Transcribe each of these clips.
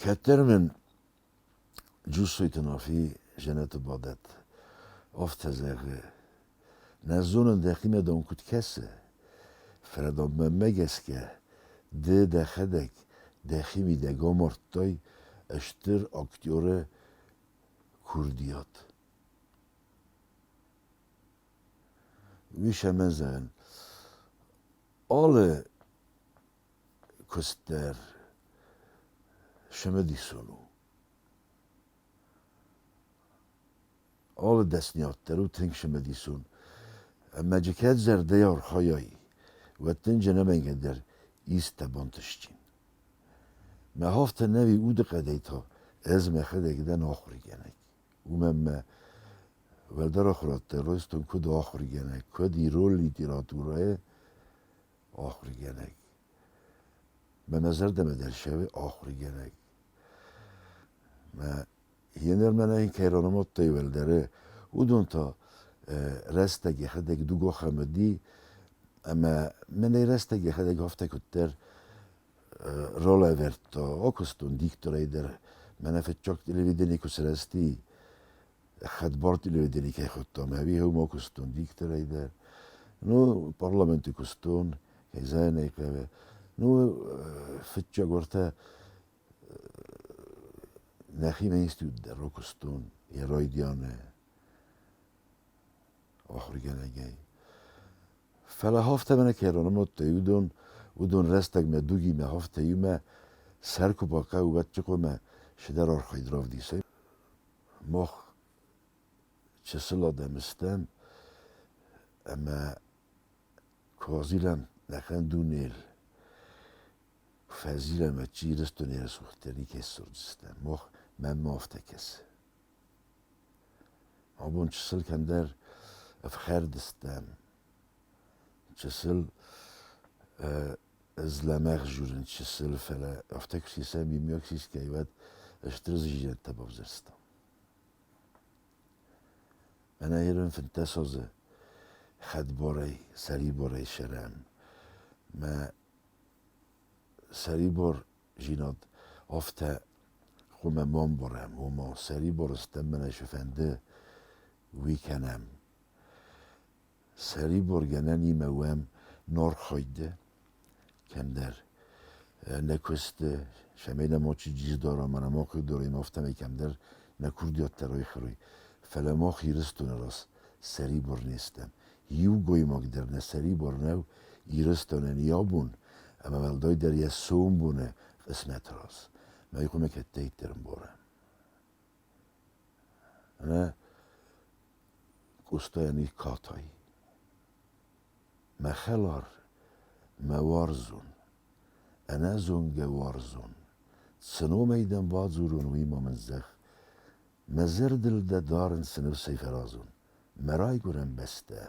Кӕддӕр мын Джусойты Нафи дзӕнӕты бадӕт, афтӕ зӕгъы: Нӕ зонын, дӕхимӕ дӕм куыд кӕсы, фӕлӕ дам мӕнмӕ гӕсгӕ ды дӕхӕдӕг дӕхи мидӕг амардтай стыр актеры курдиат. Уый цӕмӕн зӕгъын? Алы куыст дӕр цымыдисон у. Алы дӕсниад дӕр у тынг цымыдисон. Ӕмӕ джы кӕд зӕрдӕйӕ архайай, уӕд дын ӕнӕмӕнгӕй дӕр исты бантысджын. Мӕ афтӕ нӕуи удыхъӕдӕй та ӕз мӕхӕдӕг дӕн ахуыргӕнӕг. Уымӕн мӕ уӕлдӕр ахуырадтӕ райстон куыд ахуыргӕнӕг, куыд ирон литературӕйы ахуыргӕнӕг. Мӕ мӕ зӕрдӕмӕ дӕр цӕуы ахуыргӕнӕг. Мӕ еныр мӕнӕ кӕй ранымадтай уӕлдӕры, уыдон та рӕстӕг йӕхӕдӕг дугахӕм уыди, ӕмӕ мӕнӕй рӕстӕг йӕхӕдӕг афтӕ куыддӕр ралӕвӕрдта, акуыстон дикторӕй дӕр. Мӕнӕ фыццаг телевидени куы сырӕзти, хӕдбар телевидени кӕй хуыдтам, ӕви ма куыстон дикторӕй дӕр. Ну, парламенты куыстон, кӕй зӕгъын ӕй хъӕуы. Ну, фыццаг уартӕ нӕхимӕ институт дӕр ракуыстон йӕ райдианы ахуыргӕнӕгӕй. Фӕлӕ афтӕ мӕнӕ кӕй ранымадтай, уыдон рӕстӕгмӕ дугимӕ афтӕ иумӕ сӕр куы бахъӕуы, уӕд чи хъуамӕ цыдӕр архайд равдисай. Мах чысыл адӕм стӕм ӕмӕ куы азилӕм нӕхъӕн дунейыл, куы фӕзилӕм, уӕд чи Ирыстоны рӕсугъддӕр никӕй ссардзыстӕм. Мах мӕнмӕ афтӕ кӕсы. Абон чысыл кӕмдӕр ӕфхӕрд стӕм, чысыл ӕз лӕмӕгъ журын чысыл, фӕлӕ афтӕ куы сисӕм, иумиаг сисгӕ, уӕд стыр зиӕнттӕ бавзӕрстам. Мӕнӕ ирон 15 азы хӕдбарӕй, сӕрибарӕй цӕрӕм. Мӕ сӕрибардзинад афтӕ хъуамӕ ма ӕмбарӕм, ома сӕрибар стӕм, мӕнӕ цы фӕнды, уый кӕнӕм. Сӕрибаргӕнӕнимӕ уӕм нархайды кӕмдӕр нӕ куысты, цӕмӕй нӕ мачи дара ӕмӕ нӕ ма хъыгдарой, афтӕмӕй кӕмдӕр нӕ курдиаттӕ райхӕрой. Фӕлӕ мах Ирыстоны раз сӕрибар не стӕм. Иу гоймаг дӕр нӕ сӕрибар нӕу Ирыстонӕн йӕ абон ӕмӕ уӕлдайдӕр йӕ сомбоны хъысмӕты раз. Мӕ хъуамӕ кӕддӕриддӕр ӕмбарӕм. Ӕмӕ Къостайӕн и катай. Мӕ хӕлар, мӕ уарзон, ӕнӕзонгӕ уарзон, цы номӕй дӕм бадзурон, уый ма мын зӕгъ. Мӕ зӕрдыл дӕ дарын цы ныфсӕй фӕразон, мӕ райгуырӕн бӕстӕ,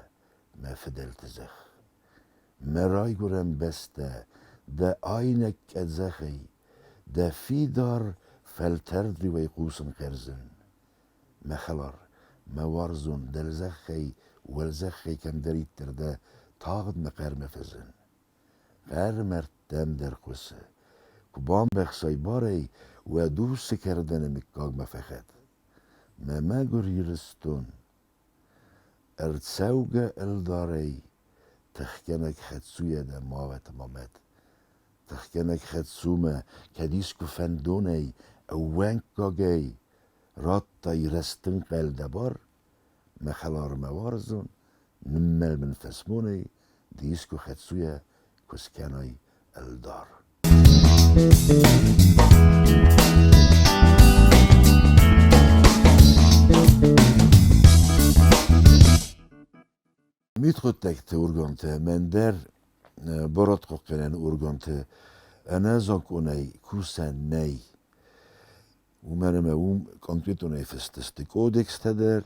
мӕ фыдӕлты зӕхх. Мӕ райгуырӕн бӕстӕ, дӕ айнӕг къӕдзӕхӕй, дӕ фидар фӕлтӕрд риуӕй хъусын хъӕрзын. Мӕ хӕлар, мӕ уарзон дӕлзӕххӕй, уӕлзӕххӕй кӕмдӕриддӕр дӕ, тагъд мӕ хъӕрмӕ фӕзын. Хъӕр мӕрдтӕм дӕр хъуысы. Куы бамбӕхсай барӕй, уӕд уыцы кӕрдӕны мыггагмӕ фӕхӕт. Мӕ мӕгуыр Ирыстон, ӕрцӕугӕ ӕлдарӕй тыхгӕнӕг хӕццуйӕ дӕ ма уӕд ма мӕт. Тыхгӕнӕг хӕццумӕ кӕд искуы фӕндонӕй, ӕууӕнккагӕй радтай рӕстынхъӕл дӕ бар, мӕ хӕлар, мӕ уарзон, ныммӕл мын фӕсмонӕй, ды искуы хӕццуйӕ куы скӕнай ӕлдар. Мидхъуыддӕгты органтӕ мӕн дӕр барадхъахъхъӕнӕн органты ӕнӕзакъонӕй кусӕн нӕй. Уымӕн ӕмӕ уым конкретонӕй фыст сты кодекстӕ дӕр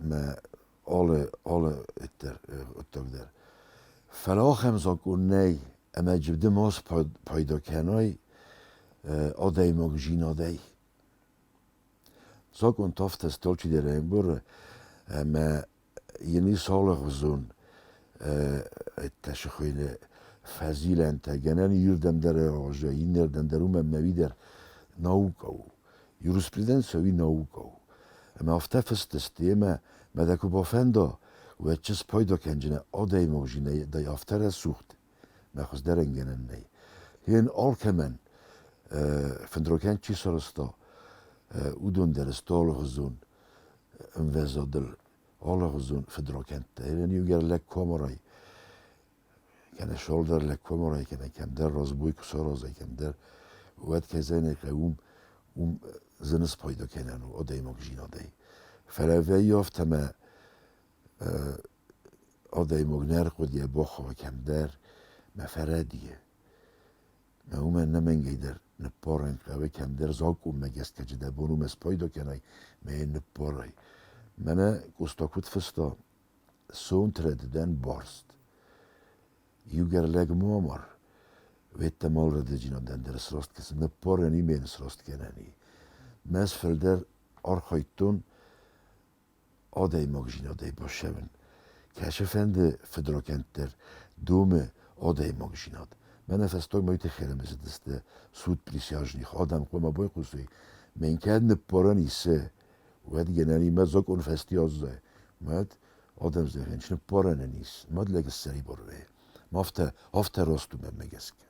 ӕмӕ алы хъуыддаг дӕр. Фӕлӕ ахӕм закъон нӕй, ӕмӕ ды ма спайда кӕнай адӕймагдзинадӕй. Закъон та афтӕ алчидӕр ӕмбары, ӕмӕ йын ис алыгъуызон ӕддӕсы хуыйны. Фӕзилӕнтӕ гӕнӕн иуырдӕм дӕр араза, иннӕрдӕм дӕр, уымӕн ӕмӕ уый дӕр наукӕ у. Юриспруденци уый наукӕ у. Ӕмӕ афтӕ фыст сты, ӕмӕ мӕ дӕ куы бафӕнда, уӕд чи спайда кӕнджынӕ адӕймагзинадӕй афтӕ рӕсугъд, мӕ хуыздӕрӕн гӕнӕн нӕй. Хен алкӕмӕн фындрокӕн чи сарӕзта, уыдон дӕр сты алыгъуызон ӕмвӕзадыл, алыгъуызон фыдракӕндтӕ. Хен иугӕр лӕг куы амарай, кӕнӕ сӕлдар лӕг куы амарай, кӕнӕ кӕмдӕр разбой куы саразай, кӕмдӕр, уӕд кӕй хъӕуы, уым зын спайда кӕнӕн у адӕймагдзинадӕй. Фӕлӕ вӕййы афтӕ ӕмӕ адӕймаг не рхъуыдыйӕ бахауа кӕмдӕр, мӕ фӕрӕдийы. Мӕ уымӕн ӕнӕмӕнгӕй дӕр ныппарӕн хъӕуы кӕмдӕр закъонмӕ гӕсгӕ чи дӕ бон уымӕ спайда кӕнай, мӕ йын ныппарай. Мӕнӕ Къоста куыд фыста, сонт рӕдыдӕн барст. Иугӕр лӕг ма амар, уӕдта мал рӕдыдзинадӕн дӕр сраст кӕсын, ныппарӕн имӕ сраст кӕнӕн и. Мӕ ӕз фылдӕр архайдтон адӕймагдзинадӕй басӕвын. Кӕцыфӕнды фыдракӕнд дӕр домы адӕймагдзинад. Мӕнӕ фӕстагмӕ уый тыххӕй ӕрымысыдысты суд присяжных адӕм хъуамӕ байхъусой, мӕн кӕд ныппарӕн исы, уӕд гӕнӕнимӕ закъон фӕсте аззайы. Мад адӕм зӕгъынц, ныппарӕн ын ис, мад лӕг ссӕрибар вӕййы. Афтӕ раст у мӕнмӕ гӕсгӕ.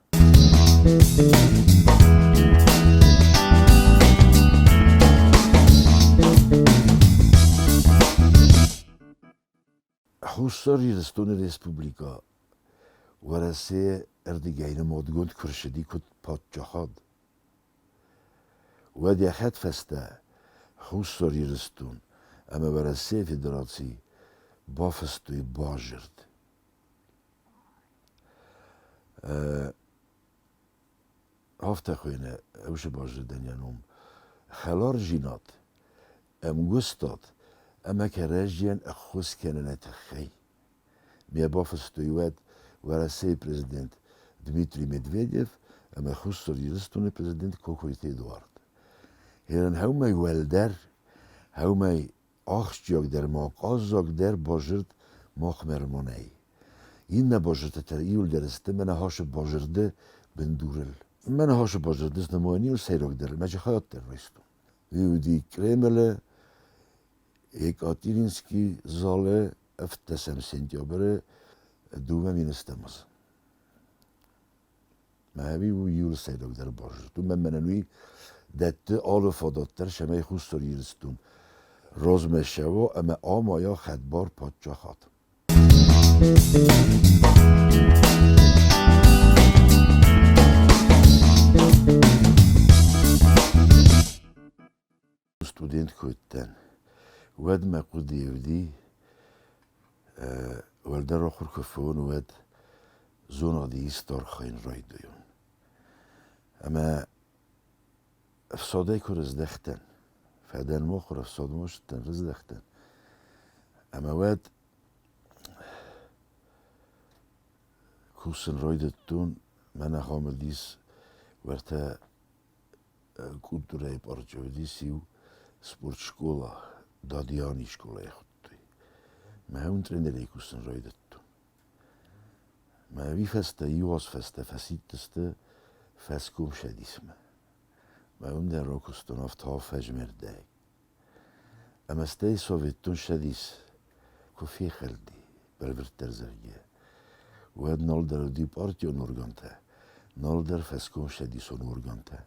Хуссар Ирыстоны Республикӕ Уӕрӕсе ӕрдыгӕй нымадгонд куы рцыди куыд паддзахад, уӕд йӕ хӕдфӕстӕ Хуссар Ирыстон ӕмӕ Уӕрӕсейы Федераци бафыстой бадзырд. Афтӕ хуыйны уыцы бадзырдӕн йӕ ном Хӕлардзинад, ӕмгуыстад ӕмӕ кӕрӕдзийӕн ӕххуыс кӕныны тыххӕй. Ме бафыстой уӕд Уӕрӕсейы президент Дмитрий Медведев ӕмӕ Хуссар Ирыстоны президент Кокойты Эдуард. Ерын уӕлдӕр, хӕумӕй ахсджиагдӕр ма ахъаззагдӕр базырд махмӕ Иннӕ базырдтӕ иуылдӕр сты мӕ ныхасы базырды бындурыл. Мӕ ныхасы базырды нымайын сӕйрагдӕр мӕ хайад дӕр райстон. Уый уыди Кремлы Екатеринский залы 17 сентябры 2000 азы. Мӕ у иуыл сӕйрагдӕр базырд. Уымӕн мӕнӕн уый дӕтты алы фадат дӕр, цӕмӕй Хуссар Ирыстон размӕ цӕуа ӕмӕ амайа хӕдбар паддзахад. Студент куы уыдтӕн, уӕд мӕ хъуыдыйы уыди, уӕлдӕр ахуыр куы фӕуон, уӕд зонады исты архайын райдайон. Ӕмӕ ӕфсадӕй куы рыздӕхтӕн, фӕдӕн мохуыр ӕфсадмӕ ссыдтӕн, рыздӕхтӕн. Ӕмӕ уӕд кусын райдыдтон, мӕн ахӕм уыдис уӕртӕ культурӕйы парчы уыдис иу спортшкола, Дадиани скъолайы хуыдтой. Мӕ уым тренерӕй кусын райдыдтон. Мӕ уый фӕстӕ, иу аз фӕстӕ фӕсидтысты фӕскомсӕдисмӕ. Мӕ уым дӕр ракуыстон афтӕ фӕзмӕрдӕй. Ӕмӕ стӕй Советон Цӕдис куы фехӕлди, бӕлвырддӕр зӕгъгӕ, уӕд нал дӕр уыди партион органтӕ, нал дӕр фӕскомцӕдисон органтӕ.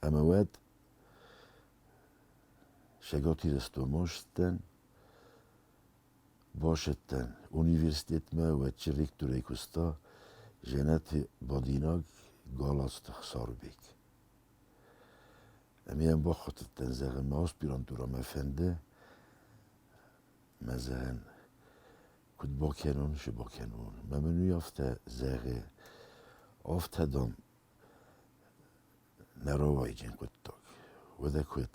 Ӕмӕ уӕд Цӕгат Ирыстонмӕ ссыдтӕн, бацыдтӕн университетмӕ, уӕд чи ректорӕй куыста, дзӕнӕты бадинаг Галазты Хсарбег. Ӕмӕ йӕм бахатыдтӕн, зӕгъын, мӕ аспирантурӕмӕ фӕнды, мӕ зӕгъын, куыд бакӕнон, цы бакӕнон. Мӕ мын уый афтӕ зӕгъы, афтӕ, дам, нӕ рауайджын хъуыддаг. Уӕдӕ куыд?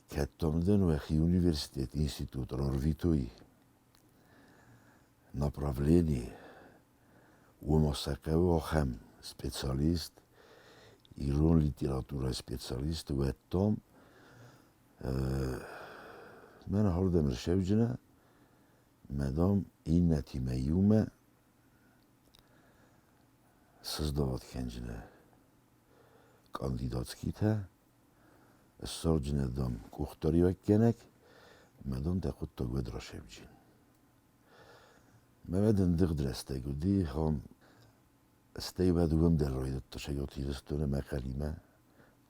Кӕд, дам, дын уӕхи университет, институт рарвитой направление, уымӕ сӕ хъӕуы ахӕм специалист, ирон литературӕйы специалист, уӕд, дам, мӕн ахуырдӕм ссӕуджынӕ, мӕ, дам, иннӕтимӕ иумӕ. Создавать кӕнджынӕ кандидатскитӕ, ссарджынӕ, дам, къухдариуӕггӕнӕг, мӕ, дам, дӕ хъуыддаг уӕд расӕвджин. Мӕ уӕд ӕндыгъд рӕстӕг уыди, хам стӕй уӕд уым дӕр райдыдта Цӕгат Ирыстоны Мӕхъӕлимӕ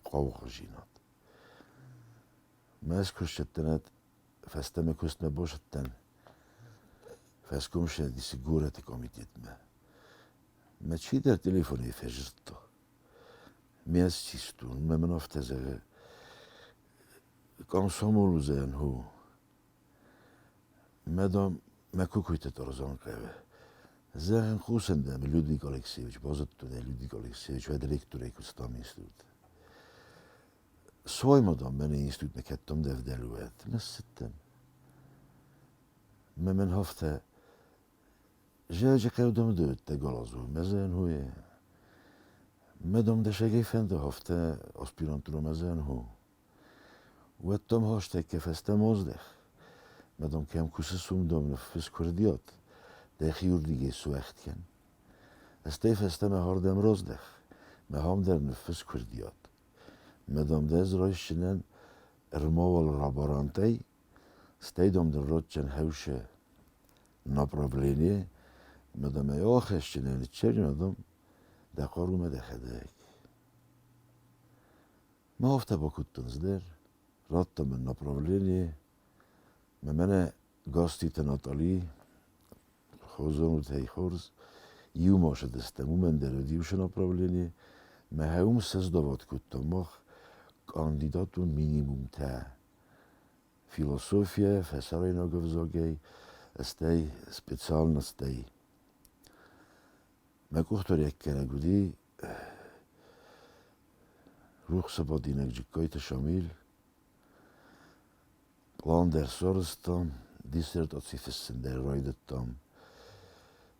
хъаугъазинад. Мӕ ӕз куыстӕттӕн фӕстӕмӕ куыстмӕ бацыдтӕн фӕскомцӕдисы горӕты комитетмӕ. Мӕ чидӕр телефонӕй фӕдзырдта. Ме систон, мӕ мын афтӕ зӕгъы: Комсомол уыдзӕн, хо. Мӕ, дам, мӕ кукуйты Тарзан хъӕуы. Зӕгъын, хъусын дӕм, Людвиг Алексеевич, базыдтон ӕй, Людвиг Алексеевич уӕд ректорӕй куыста институты. Суай ма, дам, мӕнӕ институтмӕ кӕддӕм дӕ ӕвдӕлы уӕд. Мӕ ссыдтӕн. Мӕ мын афтӕ Зӕджы хъӕудӕм дӕттӕ галазу, мӕзӕн хуе. Мӕ дам дӕсӕгӕй фӕнды афтӕ аспирантура мӕзӕн хо. Уӕд дам хастӕккӕ фӕстӕмӕ аздӕх. Мӕ дам кӕм кусыс, уым дам ныффыс куырдиат, дӕхи уырдыгӕй суӕгъд кӕн. Стӕй фӕстӕмӕ ардӕм раздӕх, мӕ ам дӕр ныффыс куырдиат. Мӕ дам дӕ ӕз райсдзынӕн ӕрмауал рабарантӕй, стӕй дам дын ратдзӕн хӕусы направление, мӕ дам ӕй ахӕсдзынӕн, ныццӕвдзынӕн, дам, дӕ хъарумӕ дӕхӕдӕг. Мӕ афтӕ бакодтон цыдӕр, радта мын направление, мӕ мӕнӕ Гоститы Натали, хорз хорз, иумӕ сыдыстӕм, уымӕн дӕр уыд иу направление, мӕ уым сыздавод кодтам мах кандидатон минимумтӕ философийӕ, фӕсарӕйнаг ӕвзагӕй, стӕй специальностӕй. Мӕ къухдариуӕггӕнӕг уыди рухсабадинаг Джыккайты Шамил. Пълан дӕр сарӕзтам, диссертаци фыссын дӕр райдыдтам.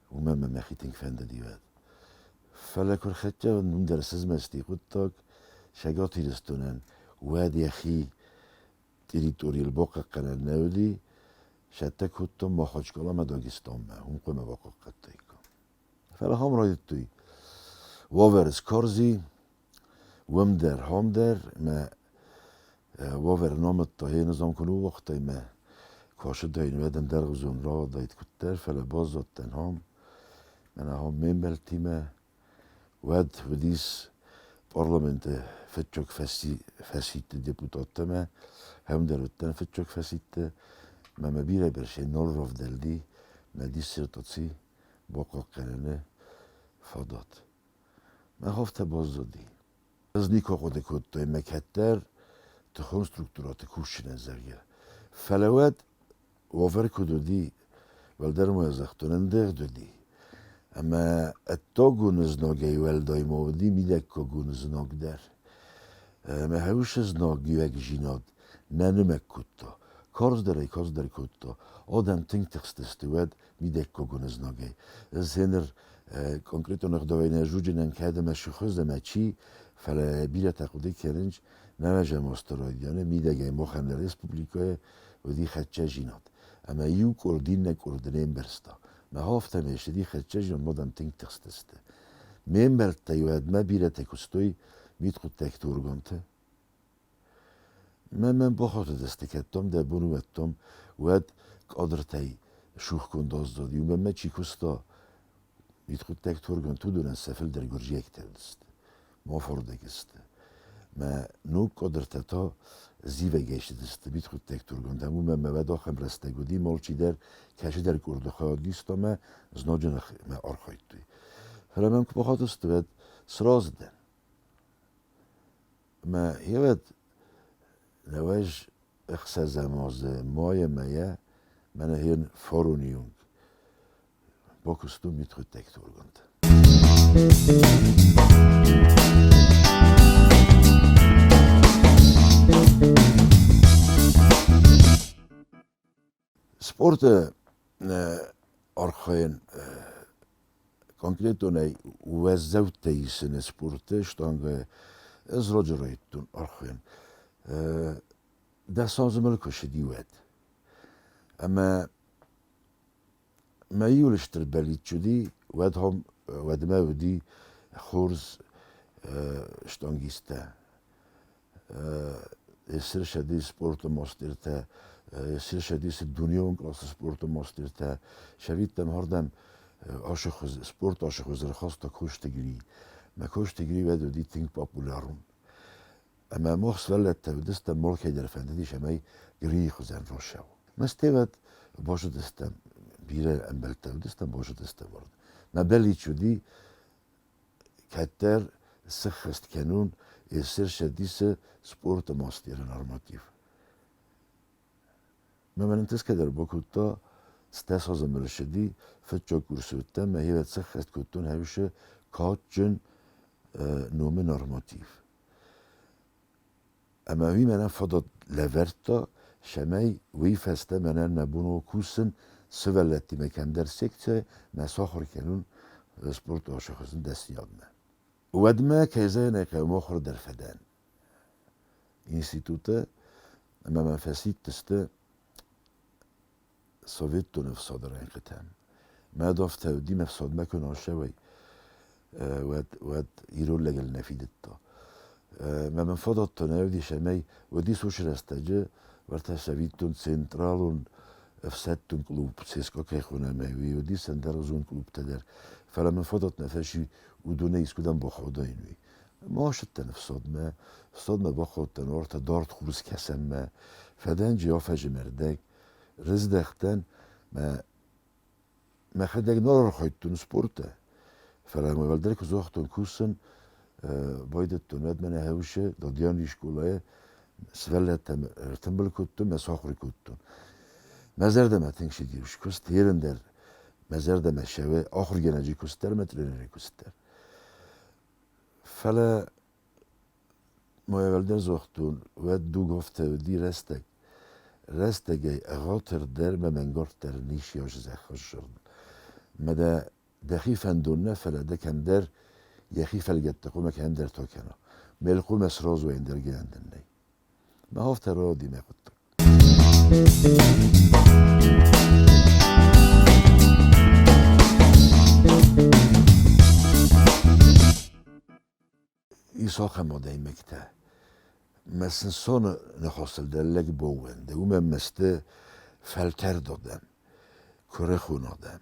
Уымӕн мӕ мӕхи тынг фӕндыди уӕд. Фӕлӕ куы рхӕццӕ уым дӕр сызмӕсти хъуыддаг Цӕгат Ирыстонӕн уӕд йӕхи территорийыл бахъахъхъӕнӕн нӕ уыди, цӕттӕ кодтам Махачкаламӕ Дагестанмӕ, уым хъуамӕ бахъахъхъӕдтаиккам. Фӕлӕ ахӕм райдыдтой. Уавӕр скарз и, уым дӕр, ам дӕр, мӕ уавӕр намадта, йе низам куы ныууагътай мӕ куы уӕд ӕндӕргъуызон рауадаид куыддӕр, фӕлӕ баззадтӕн ам, мӕнӕ ам ме мбӕлттимӕ. Уӕд уыдис парламенты фыццаг фӕсидты депутаттӕ мӕ, ам дӕр уыдтӕн фыццаг фӕсидты, мӕ мӕ бирӕ бӕрцӕй нал равдӕлди мӕ диссертаци бахъахъхъӕныны фадат. Мах афтӕ баззади. Ӕз никуы хъуыды кодтон, мӕ кӕддӕр тыхон структурӕты кусджынӕн, зӕгъгӕ. Фӕлӕ уӕд уавӕр куыд уыди, уӕлдӕр ма загътон, ӕндӕгъд уыди. Ӕмӕ ӕддагон знагӕй уӕлдай ма уыди мидӕггагон знаг дӕр. Ӕмӕ хӕусы знаг иуӕгдзинад нӕ нымӕг кодта. Карздӕрӕй-карздӕр кодта. Адӕм тынг тыхстысты уӕд мидӕггагон знагӕй. Ӕз гъеныр конкретон ӕгъдауӕй нӕ зондзынӕн, кӕд ӕмӕ сыхуыз ӕмӕ чи, фӕлӕ бирӕтӕ хъуыды кӕнынц, нӕ азты райдианы мидӕгӕй махӕн нӕ республикӕйы уыди хӕццӕзинад. Ӕмӕ иу къорд иннӕ къорды не мбӕрста. Мӕ афтӕмӕй ссыди хӕццӕзинад, адӕм тынг тыхстысты. Ме мбӕлттӕй уӕдмӕ бирӕтӕ куыстой мидхъуыддӕгты органты. Мӕ мӕм бахатыдысты, кӕддӕм дӕ бон уӕддӕм, уӕд кадртӕй сухгонд аздад. Иумӕ мӕ чи куыста, мидхъуыддӕгты органты, уыдонӕн сӕ фылдӕр гуырдзиӕгтӕ уыдысты, ма фордӕг сты. Мӕ ног кадртӕ та зивӕгӕй цыдысты мидхъуыддӕгты органтӕм, уымӕн мӕ уӕд ахӕм рӕстӕг уыди, алчидӕр кӕцыдӕр къорды хайад иста мӕ знаджы ныхмӕ архайдтой. Фӕлӕ мӕм куы бахатыдысты, уӕд сразы дӕн. Мӕ гъевӕд нӕуӕз ӕхсӕзӕм азы майӕ мӕйӕ мӕнӕ хен фарони онг бакуыстон мидгъуддӕгты органты. Спорты архайын конкретонӕй уӕззӕуттӕ исыны спорты штангӕ ӕз раджы райдыдтон архайын. 10 азы мыл куы цыди, уӕд. Ӕмӕ мӕ иу стыр бӕллиц уыди, уӕд уӕдмӕ уыди Хорз штангисттӕ. СССР спорты мастертӕ, СССР дунеон классы спорты мастертӕ. Сӕвиттӕм ардӕм спорт ашы хуыз ӕрхаста Косты Гри. Мӕ Косты Гри уӕд уыди тынг популярон. Ӕмӕ мах сывӕллӕттӕ уыдыстӕм, алкӕй дӕр фӕндыдис, ӕмӕ Грийы хуызӕн рацӕуа. Мӕ стӕй базыдыстӕм, бирӕ ӕмбӕлттӕ уыдыстӕм, базыдыстӕм уырд. Мӕ бӕллиц уыди кӕддӕр сыххӕст кӕнун СССР спорты мастеры норматив. Мӕ мӕн ӕнтысгӕ дӕр бакодта, стӕс азы ссыди, фыццаг курсы уыдтӕн, мӕ хивӕд сӕххӕст кодтон хӕусы кадджын номы норматив. Ӕмӕ уый мӕнӕн фадат лӕвӕрдта, цӕмӕй уый фӕстӕ мӕнӕн мӕ бон у кусын сывӕллӕттимӕ кӕмдӕр секцийы мӕ сахуыр кӕнын спорты ашыхуызын дӕсныйадмӕ. Уӕдмӕ, кӕй зӕгъын ӕй хъӕуы, махуыр дӕр фӕдӕн. Институты ӕмӕ мӕ фӕсидтысты Советтон ӕфсады рӕнхъытӕм. Мӕ афтӕ уыди, ме фсадмӕ куы нӕ уӕд, уӕд ирон лӕгыл нӕ фидыдта. Мӕ мын фадат та нӕ уыдис, ӕмӕ уыдис уыцы рӕстӕджы уӕртӕ Советтон централон ӕфсӕддон клуб ЦСКА кӕй хонӕм, уый уыдис ӕндӕргъуызон клубтӕ дӕр. Фӕлӕ мын фадат нӕ фӕци уыдонӕй искуыдӕм бахаудаин, уый. Ма ацыдтӕн ӕфсадмӕ, ӕфсадмӕ бахаудтӕн уартӕ дард хурскӕсӕнмӕ, фӕдӕнджы афӕзы мӕрдӕг. Рыздӕхтӕн, мӕ мӕхӕдӕг нал архайдтон спорты, фӕлӕ мӕ уӕлдӕр куы загътон кусын байдыдтон, уӕд мӕнӕ хӕусы Дадиани скъолайы сывӕллӕттӕм ӕртымбыл кодтон, мӕ сахуыр кодтон. Мӕ зӕрдӕмӕ тынг цыдис куыст, ерын дӕр мӕ зӕрдӕмӕ цӕуы ахуыргӕнӕджы куыст дӕр ӕмӕ тренеры куыст дӕр. Фӕлӕ ма уӕлдӕр загътон, уӕд дугъӕвтӕ уыди рӕстӕг. Рӕстӕгӕй ӕгъатырдӕр мӕ мӕнгарддӕр ничи зӕххы Мӕ дӕ дӕхи фӕндон нӕ, фӕлӕ дӕ кӕмдӕр йӕхи фӕлгӕтты хъуамӕ кӕмдӕр та кӕна. Мелхъумӕ сразу ӕндӕр гӕнӕн дын нӕй. Мӕ афтӕ рауади мӕ хъуыддаг. Ис ахӕм адӕймӕгтӕ, мӕ сын соны ныхасыл дӕр лӕг баууӕнды, уымӕн ӕмӕ сты фӕлтӕрд адӕм, куырыхон адӕм.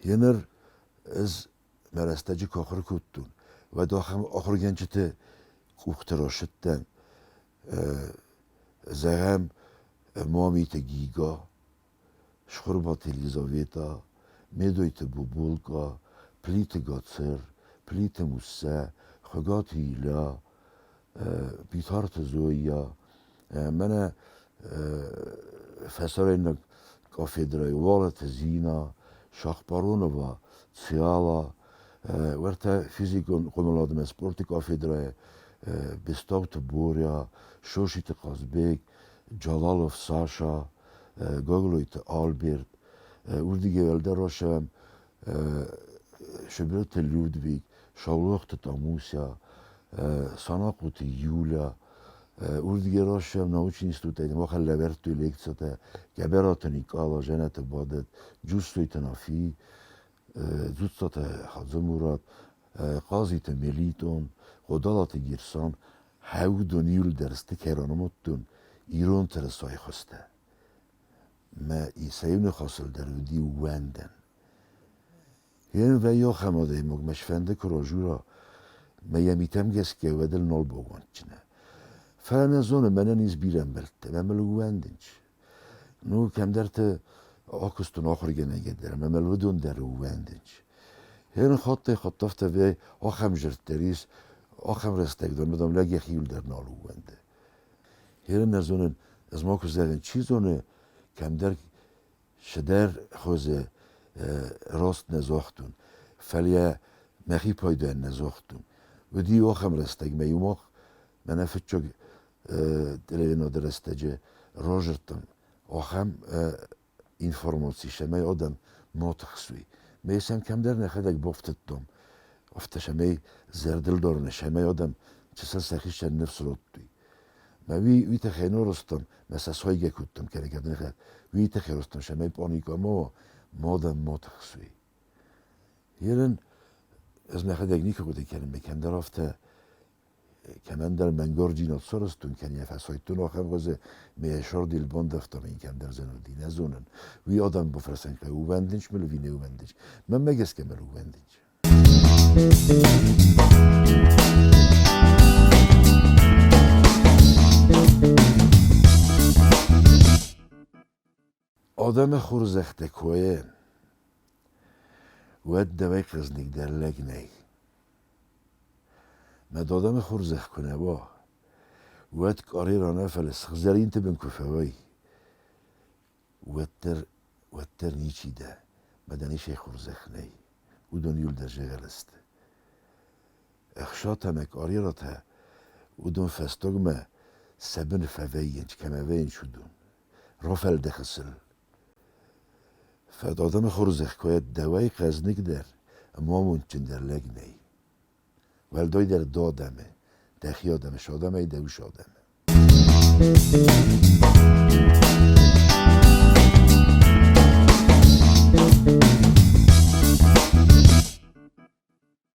Еныр ӕз мӕ рӕстӕджы куы ахуыр кодтон, уӕд ахӕм ахуыргӕнджыты къухты рацыдтӕн. Зӕгъӕм, Мамиты Гига, Схуырбаты Елизавета, Медойты Бубулка, Плиты Гацыр, Плиты Муссӕ, Хуыгаты Илья, Битарты Зоя, мӕнӕ фӕсарӕйнаг кафедрӕйы Уалыты Зина, Шахпаронова Циала, уӕртӕ физикон хъомыладмӕ спорты кафедрӕйы Бестауты Боря, Шошиты Хъазбег, Джалалов Саша, Гаглойты Альберт, уырдыгӕй уӕлдӕр рацӕуӕм Сыбырты Людвиг, Саулохты Тамуся, Санахъоты Юля, уырдыгӕй рацӕуӕм научный институтӕй, махӕн лӕвӕрдтой лекцитӕ Гӕбӕраты Никъала, Жӕнӕты Бадет, Джуссойты Нафи, Дзуццаты Хадзымурат, Хъазиты Мелитон, Хъодалаты Герсан, Хӕудон иуылдӕр сты кӕронмодтон ирон тырысайы хуызтӕ. Мӕ сӕ иу ныхасыл дӕр уыди ууӕндӕн. Йе вӕййы ахӕм адӕймаг, мӕ сфӕнды куы разура, мӕ йӕ митӕм гӕсгӕ уӕд ыл нал баууӕнддзынӕ. Фӕлӕ нӕ зоны, мӕнӕн ис бирӕ ӕмбӕлттӕ, мӕ мыл ууӕндынц. Ну, кӕмдӕрты акуыстон ахуыргӕнӕгӕй дӕр ӕмӕ мыл уыдон дӕр ууӕндынц. Йе хаттӕй-хатт афтӕ вӕййы, ахӕм зӕрд дӕр ис, ахӕм рӕстӕг дӕр, мадам лӕг йӕхиуыл дӕр нал ууӕнды. Йе нӕ зонын, ӕз ма куы зӕгъын, чи зоны, кӕмдӕр цыдӕр хуызы рост нӕ загътон, фӕлӕ мӕхи пайдайӕн нӕ загътон. Уыди ахӕм рӕстӕг, мӕ иу мах мӕнӕ фыццаг телевиноды рӕстӕджы разырдтам ахӕм информаци, цӕмӕй адӕм ма тыхсой. Ме сӕм кӕмдӕр нӕхӕдӕг бафтыдтам, афтӕ цӕмӕй зӕрдыл дарыны, цӕмӕй адӕм чысыл сӕхицӕн ныфс радтой. Мӕ уый, уый тыххӕй норыстам, мӕ сӕ сойгӕ кодтам кӕнӕ кӕд уый тыххӕй ростам, цӕмӕй пъаникъа ма уа, ма адӕм ма тыхсой. Ерын Ӕз мӕхӕдӕг никуы хъуыды кӕнын, ме кӕмдӕр афтӕ кӕмӕндӕр мӕнгорджинад сарӕзтон кӕнӕ фӕсайдтон ахӕм хуызы, ме сӕрдил бандӕвта мин кӕмдӕр зын уыди, нӕ зонын. Уый адӕм бафӕрсӕн кӕй ӕууӕндынц мыл ӕви не ууӕндынц. Мӕнмӕ гӕсгӕ мыл ӕууӕндынц. Адӕмы хорзӕхтӕ куы уӕд дӕуӕй хъӕзныгдӕр лӕг нӕй. Мӕ адӕмы хорзӕх куы нӕ уа, уӕд къарера нӕ, фӕлӕ сыгъзӕринты бын куы фӕуай, уӕддӕр, уӕддӕр ничи дӕ, мӕ дӕ ничи хорзӕх нӕй. Уыдон иуылдӕр зӕгъӕл сты. Ӕхсатӕ ӕмӕ къарератӕ, уыдон фӕстагмӕ сӕ быны фӕвӕййынц, кӕмӕ вӕййынц, уыдон. Рафӕлдӕхы сыл. Фӕд адӕмы хорзӕх куы дӕуӕй хъӕзныгдӕр ӕмӕ амондджындӕр лӕг нӕй. Уӕлдайдӕр дӕ адӕмы, дӕхи адӕмы, сӕ адӕмӕй дӕ ус адӕмы.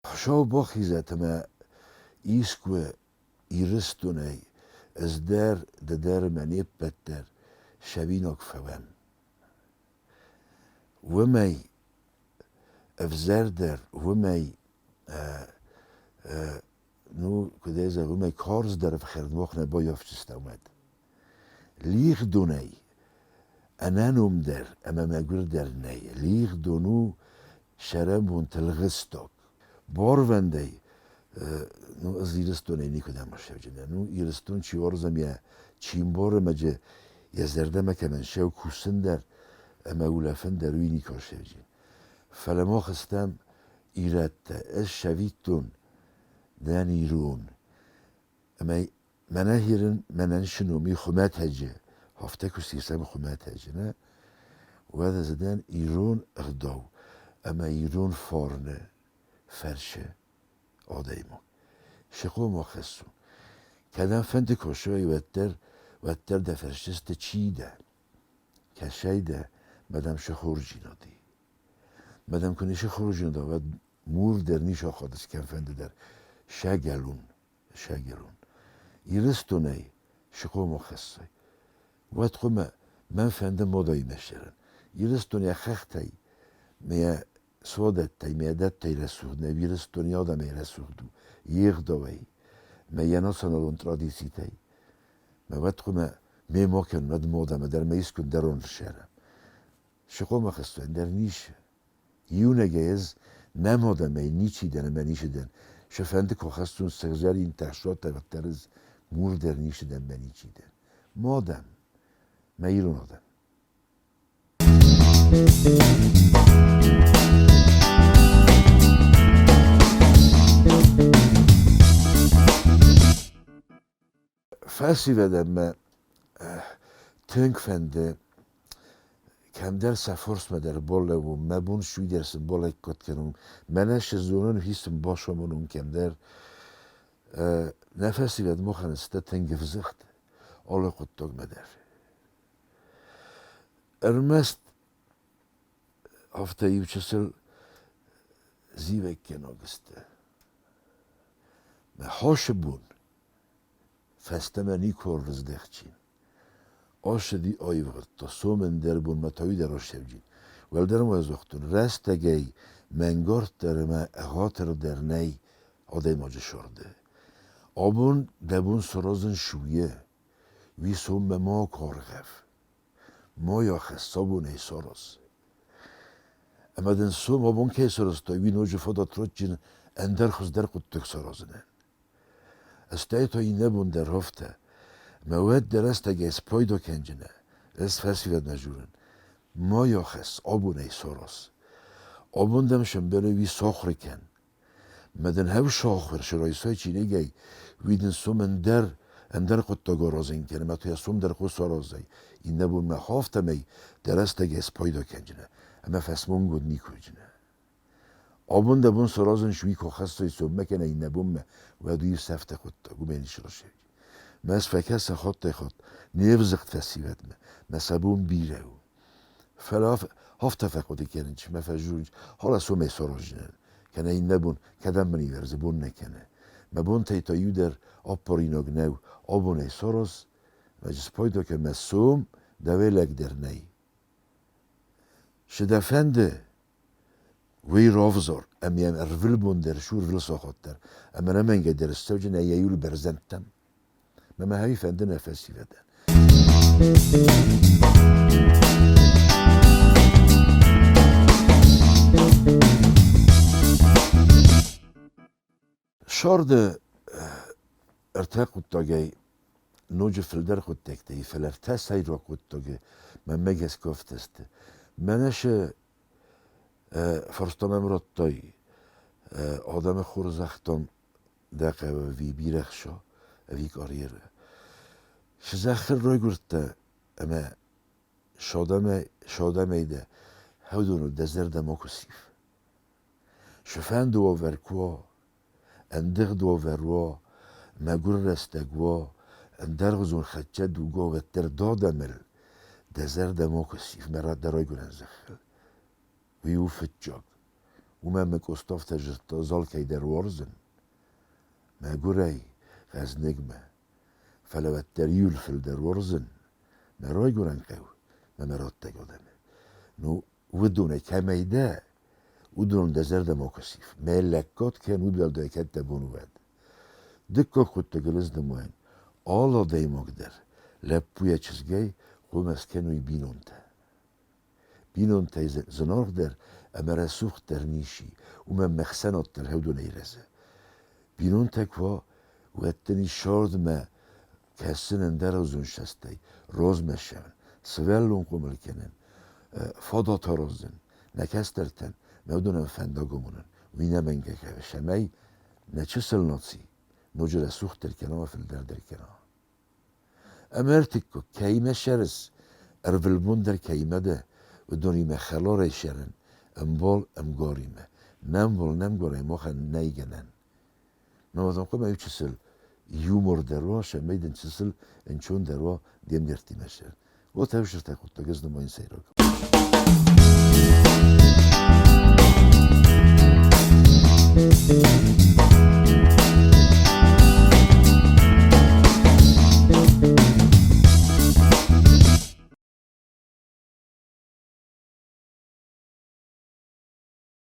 Хуыцау бахизӕд ӕмӕ искуы Ирыстонӕй ӕз дӕр, ды дӕр ӕмӕ не ппӕт дӕр сӕвинаг фӕуӕм. Уымӕй ӕвзӕрдӕр, уымӕй, ну, куыд ӕй зӕгъ, уымӕй карздӕр ӕфхӕрд мах нӕ баййафдзыстӕм уӕд. Лигъдонӕй ӕнӕномдӕр ӕмӕ мӕгуырдӕр нӕй. Лигъдон у сӕрӕнбонты лгъыстаг. Барвӕндӕй, ну, ӕз Ирыстонӕй никуыдӕм ссӕуджынӕн. Ну, Ирыстон чи уарзӕм, йӕ чи мбары ӕмӕ йӕ зӕрдӕмӕ кӕмӕн сӕу кусын дӕр ӕмӕ улӕфын дӕр, уый никуы ссӕуджын. Фӕлӕ мах стӕм ирӕттӕ. Ӕз сӕвиттон дӕн ирон. Ӕмӕ мӕнӕ хирын мӕнӕн сыноми хуымӕтӕджы, афтӕ куы сисӕм хуымӕтӕджы, нӕ, уӕд ӕз дӕн ирон ӕгъдау ӕмӕ ирон фарны фӕрсы адӕймаг. Сыкъо ма хӕссун. Кӕдӕмфӕнды косой, уӕддӕр, уӕддӕр дӕ фӕрсдзысты, чи дӕ, кӕсӕй дӕ, мадам шы хорздзинад и. Мадам куы ницы хорздзинад уӕд мур дӕр ницы ахадыс кӕмфӕнды дӕр. Сӕгӕлун. Сӕгӕрон. Ирыстонӕй сыкъомо хӕссай, уӕд хъуамӕ мӕн фӕнды модӕимӕ ссарын. Ирыстон йӕ хӕхтӕй, йӕ суадӕттӕй, йӕ дӕттӕй рӕсугъд нӕу, Ирыстон йӕ адӕмӕй рӕсугъд у, йе гъдауӕй, мӕ йӕ националон традицитӕй. Мӕ уӕд хъуамӕ ме ма кӕнон, уӕд модӕмӕ дӕр мӕ искуы ӕндӕрон ссарӕм. Сыкъомо хӕссай, ӕндӕр ницы. Иунӕгӕй ӕз нӕ модӕмӕй ничи дӕн ӕмӕ ницы дӕн. Сӕ фӕнды куы хӕссон сыгъзӕрин тӕссоттӕ, уӕддӕр ӕз мур дӕр ницы дӕн мӕ ничи дӕн. Модӕм, мӕ ирон адӕм. Фӕсивӕдӕн мӕ тынг фӕнды кӕмдӕр сӕ форсмӕ дӕр балӕууон, мӕ бон суидӕр сын балӕггад кӕнон, мӕнӕ шы зонын, хи сын бацамонон кӕмдӕр. Нӕ фӕсивӕд махӕн сты тынг ӕвзыгъд алы хъуыддагмӕ дӕр. Ӕрмӕст афтӕ иучысыл зивӕггӕнаг сты. Мӕ хосы бон фӕстӕмӕ никуы ӕрыздӕхти. Ацыди, аивгъуыдта, сом ӕндӕр бонмӕ та уый дӕр ассӕуджын. Уӕлдӕр ма загътон, рӕстӕгӕй мӕнгарддӕр ӕмӕ ӕгъатырдӕр нӕй адӕймаджы сӕрды. Абон дӕ бон саразын суйы, уый соммӕ ма каргъӕв. Ма йӕ хӕсс, абонӕй сараз. Ӕмӕ дын сом абон кӕй сарӕзтай, уый ноджы фадат ратджын ӕндӕр хуыздӕр хъуыддаг саразынӕн. Стӕй та иннӕ бон дӕр афтӕ. Мӕ уӕд дӕ рӕстӕгӕй спайда кӕнджынӕ, ӕз фӕсивӕдмӕ дзурын. Ма йӕ хӕсс, абонӕй сараз. Абон дӕм сӕмбӕлы уый сахуыр кӕн. Мӕ дын хӕв сахуыр срайсай чиныгӕй, уый дын сом ӕндӕр, ӕндӕр хъуыддаг аразын кӕн, ӕмӕ та йӕ сом дӕр хъус аразай. Иннӕ бон мӕ афтӕмӕй дӕ рӕстӕгӕй спайда кӕнджынӕ, ӕмӕ фӕсмонгонд никуы уыдзынӕ. Абон дӕ бон саразын уый куы хӕссой соммӕ кӕнӕ иннӕ бонмӕ, уӕд уый сӕфты хъуыддаг, уымӕн ис рӕсугъд. Мӕ ӕз фӕкӕсын хаттӕй-хатт не взыгъд фӕсивӕдмӕ, мӕ сӕ бон бирӕ у. Фӕлӕ афтӕ фӕхъуыды кӕнын, мӕ фӕззоныс, халӕ сомӕй сараздзынӕн. Кӕнӕ иннӕ бон, кӕдӕм мын ивӕрзы бон нӕ кӕны. Мӕ бонтӕй та иу дӕр аппаринаг нӕу, абонӕй сараз, мӕ спайда кӕн мӕ сом, дӕуӕй лӕгдӕр нӕй. Цы дӕ фӕнды, уый равзар ӕмӕ йӕм ӕрвылбон дӕр ссу ӕрвылсахат дӕр, ӕмӕ ӕнӕмӕнгӕй дӕр ссӕуджынӕ йӕ иуыл бӕрзӕндтӕм. Мӕ мӕ фӕнды нӕ фӕсивӕдӕн. Сӕрды ӕртӕ хъуыддагӕй ноджы фылдӕр хъуыддӕгтӕ и, фӕлӕ ӕртӕ сӕйраг хъуыддаги мӕнмӕ гӕсгӕ афтӕ сты. Мӕнӕ сӕ фарста мӕм радтай, адӕмы хорзӕхтӕм дӕ хъӕуы ӕви бирӕ хца, ӕви карьерӕ. Цы зӕххыл райгуырдтӕ ӕмӕ содӕмӕй дӕ хӕдоны дӕ зӕрдӕ макуы сив. Цыфӕнды уавӕр куы уа, ӕндыгъд уавӕр уа, мӕгуыр рӕстӕг уа, ӕндӕргъуызон хӕццӕ дуг уа, уӕддӕр дадӕмыл дӕ зӕрдӕ макуы сив, мӕ дӕ райгуырӕн зӕххыл. Уый у фыццаг. Уымӕ мӕ Къоста афтӕ зыдта, зал кӕйдӕр уарзын, мӕгуырӕй, хъӕзныгмӕ. Фӕлӕ уӕддӕр иуыл фылдӕр уарзын мӕ райгуырӕн хъӕу, мӕ мӕ раттӕг адӕмы. Ну, уыдонӕй кӕмӕй дӕ, уыдон дӕ зӕрдӕ макуы сив. Мӕ лӕггад кӕн удуӕлдай кӕд дӕ бон уӕд. Дыккаг хъуыддагыл ӕз нымайын, алы адӕймаг дӕр лӕппуйӕ чызгӕй хъуамӕ скӕной бинонтӕ. Бинонтӕй зынаргъдӕр ӕмӕ рӕсугъддӕр ницы, уымӕн ме хсӕнад дӕр хӕдонӕй рӕзы. Бинонтӕ куы уа, уӕд дын ис сӕрдмӕ кӕсын ӕндӕргъуызон цӕстӕй, розмӕ ссӕуын, сывӕллон хъомыл кӕнын, фадат аразын нӕ кӕстӕртӕн, мӕ уыдонӕн фӕндаг амонын. Уый нӕмӕнгӕй хъӕуы, цӕмӕй нӕ чысыл наци ноджы рӕсугъддӕр кӕна ӕмӕ фылдӕрдӕр кӕна. Ӕмӕ ӕртыккаг, кӕимӕ сӕрыс, ӕрвылбон дӕр кӕимӕ дӕ, уыдонимӕ хӕларӕй сӕрын, ӕмбал ӕмгаримӕ. Нӕ ӕмбал не мгарӕй махӕн нӕй гӕнӕн. Науӕд хъуамӕ иу чысыл юмор дӕр уа, цӕмӕй дын чысыл ӕнцондӕр уа де мгӕрттимӕ сӕр. Вот ӕвзӕртӕ хъуыддаг ӕз нымайын сӕйраг.